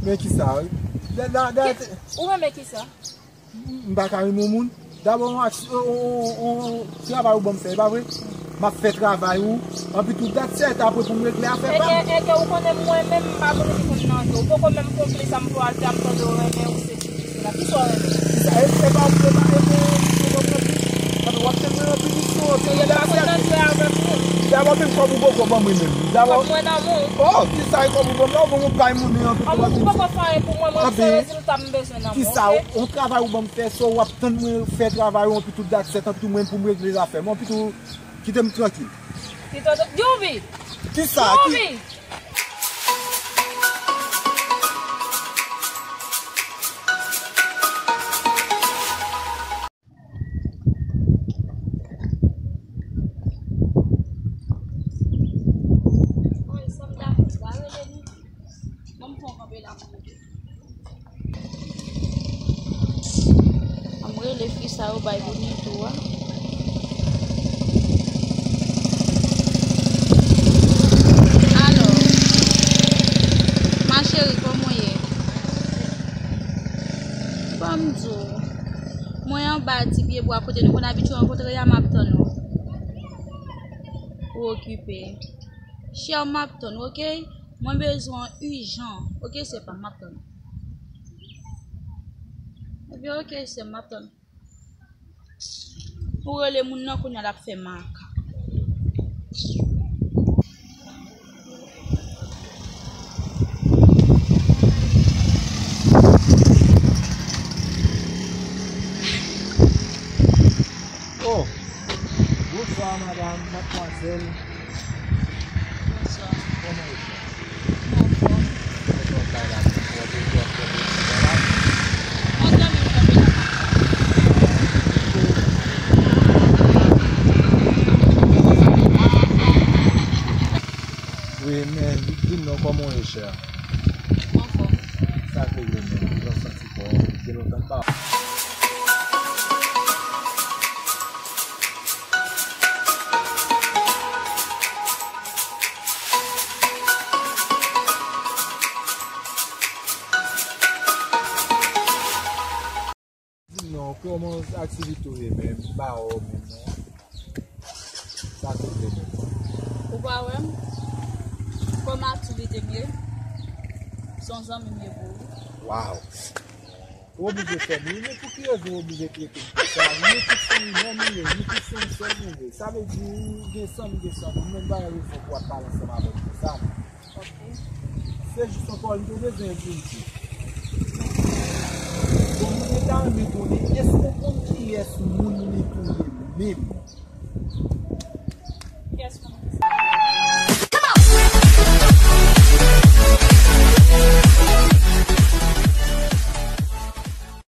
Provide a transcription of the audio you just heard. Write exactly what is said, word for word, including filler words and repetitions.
Men kisa? Da, da, da, Ki, ou renmen kisa? M pa ka renmen yon moun. Dabò, yon aks-, yon, yon, yon, yon travay ou ban m fè, e pa vre? M ap fè travay ou, anpi tou dat sèt apre pou m regle afè pa m. Eke, eke, ou konnen mwen menm, m pa moun ki konn nan ke. Ou poko menm konpli sa m pou al fè, ap tande ou renmen ou sesi, ou sela. Kisa w renmen? Kisa? E, e pa, e pa, e pa, e pa, w ap tann mwen nan pinisyon, anpi tou dat sèt. Dabò, menm kòb ou poko ban mwen menm. Dabò. Kòb mwen nan men w. Oh, kisa e kòb ou ban m la? Ou ban m yon pay monnen, anpi tou w ap vin di. Ou poko fè anyen pou mwen, mwen se rezilta m bezwen nan men w, oke? Kisa? Yon travay ou ban m fè, so w ap tann mwen fè travay ou, anpi tou dat sèt, anpi tou mwen pou m regle zafè m, anpi tou kite m trankil. Kite w, Youvi! Kisa? Youvi! Oy, sa m ta fè, sa rele nou. Ban m pran kanpe la pou ou. An m rele fi sa yo bay pou Nidou a. Alò, ma chérie, kòman w ye? Ban m di w, mwen anba ti pye bwa kote nou konn abitye rankontre a, m ap tann ou. Ou okipe. Chè, m ap tann ou, oke? Mwen bezwen w ijan. Oke, sè pa m, m ap tann ou. Ebyen, oke, sè m, m ap tann ou. Pou rele moun nan, kounye a l ap fè makak. Oh, bonswa, madam, madmwazèl. Bonswa. Kòman ou ye? Anfòm. Mwen konn bay la pou fò de fò fò de fò la. Yon zanmi m kanpe la. Wi, men di m non, kòman ou ye, chè? Anfòm. Sa k regle menm? Jan w santi kò w? Gen lontan m pa. Di m non, kòman aktivite w ye menm? M pa wè w menm non. Sa k regle menm? Ou pa wè m? Kòman aktivite m ye? Se yon zanmi m ye pou ou. Waw! Ou oblije fè m ri, men pou ki rezon ou oblije trete m konsa? Nou tout se yon menm nou ye, nou tout se yon sèl nou ye. Sa vle di ou gen san m, m gen san mwen, men m pa gen rezon pou w ap pale ansanm avè m konsa. Ok. Se jis yon pawòl m te bezwen di w. Bon, mwen ta renmen konnen, èske w konn kiyès moun Nidou ye menm?